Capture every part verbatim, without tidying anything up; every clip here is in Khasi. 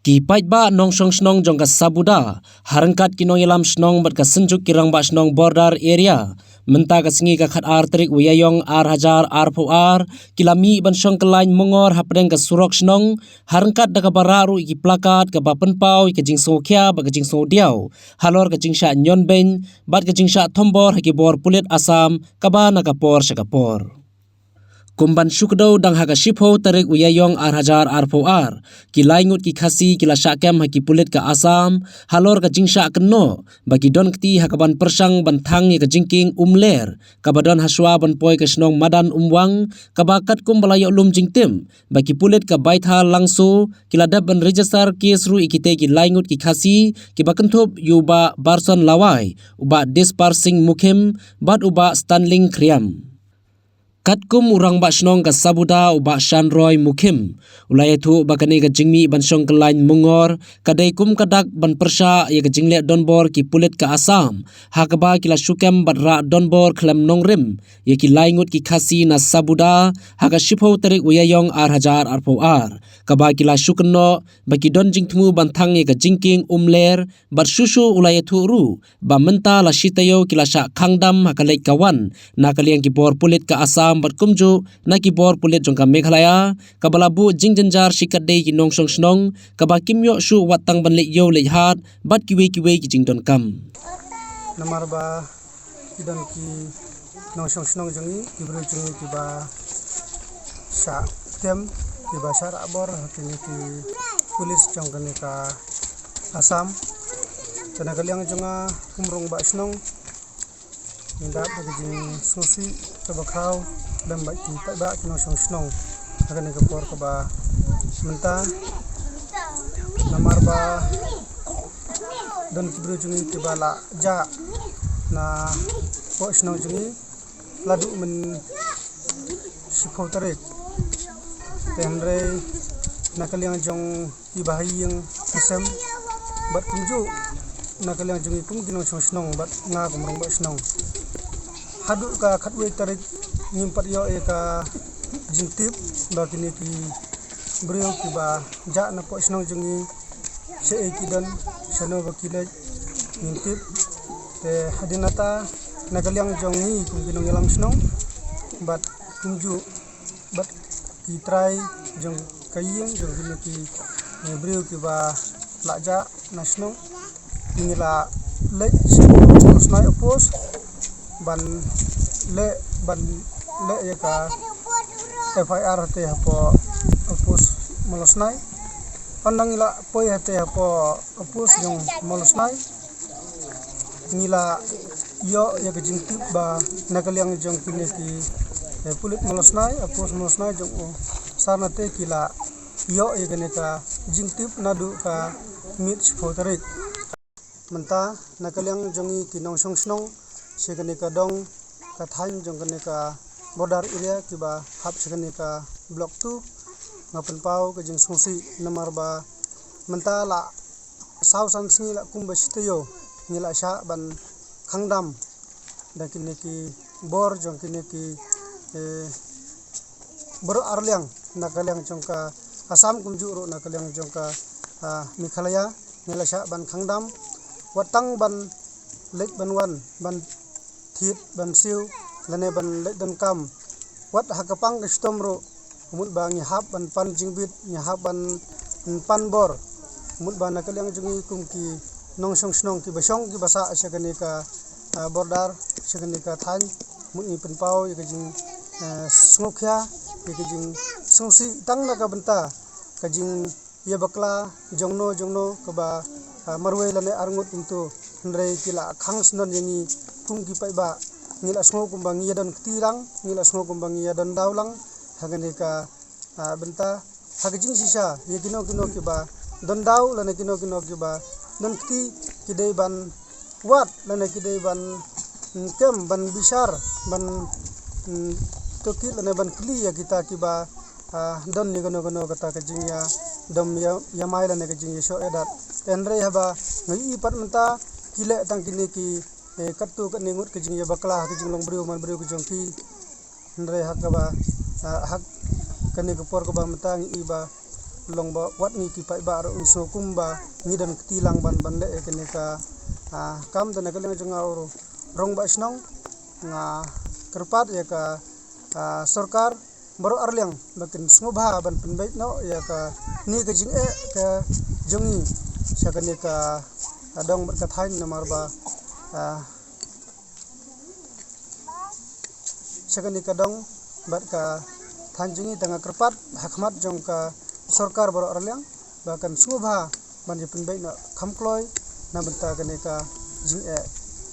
Ki paidbah nongshong shnong jong ka Sabuda, ha ryngkat ki nongïalam shnong bad ka Synjuk ki Rangbah Shnong Border Area, mynta ka sngi ka khatar tarik u Ïaïong ar hajar arphew ar, ki la mih ban shong kyllain mongor hapdeng ka surok shnong, ha ryngkat da kaba rah ruh ïa ki plakat kaba pynpaw ïa ka jingsngewkhia bad ka jingsngewdiaw halor ka jingshah ñionnbeiñ bad ka jingshah thombor ha ki bor pulit Assam kaba na ka por sha ka por. Kum ban shu kdew, dang ha ka shiphew tarik u Ïaïong ar hajar arphew ar, ki lai ngut ki Khasi ki la shah kem ha ki pulit ka Assam halor ka jingshah kynnoh ba ki don kti ha kaban pyrshang ban thang ïa ka jingkieng Umler kaba don hashwa ban poi ka shnong Madan Umwang, kaba katkum ba la ïoh lum jingtip ba ki pulit ka Baithalangso ki la dep ban register case ruh ïa kitei ki lai ngut ki Khasi kiba kynthup ïa u Bah Barson Lawai, u Bah Dispar Singh Mukhim bad u Bah Stanling Khriam. Katkum u Rangbah Shnong ka Sabuda u Bah Shanroy Mukhim, u la ïathuh ba kane ka jingmih ban shong kyllain mongor ka dei kum ka dak ban pyrshah ïa ka jingleh donbor ki pulit ka Assam, ha kaba ki la shu kem bad rah donbor khlem nongrim ïa ki lai ngut ki Khasi na Sabuda ha ka shiphew tarik u Ïaïong ar hajar arphew ar, kaba ki la shu kynnoh ba ki don jingthmu ban thang ïa ka jingkieng Umler. Bad shuh shuh u la ïathuh ruh ba mynta la shi taïew ki la shah khang dam ha ka leit ka wan na ka liang ki bor pulit ka Assam bad kumjuh na ki bor pulit jong ka Meghalaya, kaba la buh jingjynjar shikatdei ki nongshong shnong, kaba kim ïoh shuh wat tang ban leit ïew leit hat bad kiwei kiwei ki jingdonkam. Namar ba ki don ki nongshong shnong jong ngi, ki briew jong ngi kiba shah kem, kiba shah rah bor ha kine ki pulit jong kane ka Assam. Te na ka liang jong nga kum u rangbah shnong, ngi dap da ka jingsngewsih kaba khraw lem bad ki paidbah ki nongshong shnong ha kane ka por kaba mynta, namar ba don ki briew jong ngi kiba la jah na poh shnong jong ngi la duh myn shiphew tarik. Te hynrei na ka liang jong ki bahaïing hasem bad kumjuh na ka liang jong ngi kum ki nongshong shnong bad nga kum u rangbah shnong, haduh ka khatwei tarik ngim pat ïoh ïa ka jingtip ba kine ki briew kiba jah na poh shnong jong ngi shaei ki don, shano ba ki leit, ngim tip. Te hadien nangta na ka liang jong ngi kum ki nongïalam shnong bad kumjuh bad ki trai jong ka ïing jong kine ki, eh, briew kiba la jah na shnong, ngi la leit sha Mawlosnai office ban leh, ban leh ïa ka F I R te hapoh office Mawlosnai. Ynda ngi la poi hangtei hapoh office jong Mawlosnai, ngi la ïoh ïa ka jingtip ba na ka liang jong kine ki, eh, pulit Mawlosnai, office Mawlosnai jong u Sarnate ki la ïoh ïa kane ka jingtip naduh ka miet shiphew tarik. Mynta na ka liang jong ngi ki nongshong shnong sha kane ka dong ka thaiñ jong kane ka border area kiba hap sha kane ka block two, nga pynpaw ka jingsngewsih namar ba mynta la saw san sngi la kumba shi taïew ngi la shah ban khang dam da kine ki bor jong kine ki, eh, baroh arliang, na ka liang jong ka Assam kumjuh ruh na ka liang jong ka, ah, Meghalaya, ngi la shah ban khang dam wat tang ban leit ban wan, ban thied ban siew lane ban leit donkam. Wat ha ka pang ka shitom ruh, mut ba ngi hap ban pan jingbit, ngi hap ban pan bor, mut ba na ka liang jong ngi kum ki nongshong shnong kiba shong kiba sah sha kane ka, ah, border, sha kane ka thaiñ, mut ngi pynpaw ïa ka jing, eh, sngewkhia, ïa ka jingsngewsih tang na ka bynta ka jing ïa bakla jongno jongno kaba, ah, marwei lane arngut kumto, hynrei ki la khang syndon ïa ngi kum ki paidbah. Ngi la sngew kumba ngi ïa don kti lang, ngi la sngew kumba ngi ïa don daw lang ha kane ka, ah, bynta. Ha ka jingshisha ïa kino kino kiba don daw lane kino kino kiba don kti, ki dei ban wad lane ki dei ban, mm, kem, ban bishar, ban, mm, tohkit lane ban kylli ïa kita kiba, ah, don ïa kano kano kata ka jingïadom ïa, ïamai lane ka jingïashoh ïadat. Hynrei haba nga ïohi pat mynta ki leh tang kine ki, eh, katto katne ngut ka jingïabakla ha ka jinglong briew man briew ka jong ki. Hynrei ha kaba, ah, ha kane ka por kaba mynta ngi ïohi ba long ba wat ngi ki paidbah ruh ngi sngew kumba ngi don kti lang ban ban leh ïa kane ka, ah, kam. Te na ka liang jong nga u rangbah shnong nga kyrpad ïa ka, ah, sorkar baroh arliang ba kin sngewbha ban pynbeit noh ïa kane ka jingeh ka jong ngi sha kane ka, ah, dong bad ka thaiñ namar ba, ah, sha kane ka dong bad ka thaiñ jong ngi. Te nga kyrpad ha khmat jong ka sorkar baroh arliang ba kan sngewbha ban ïa pynbeit noh kham kloi na bynta kane ka jingeh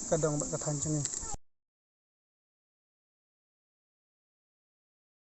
ka dong bad ka thaiñ jong ngi.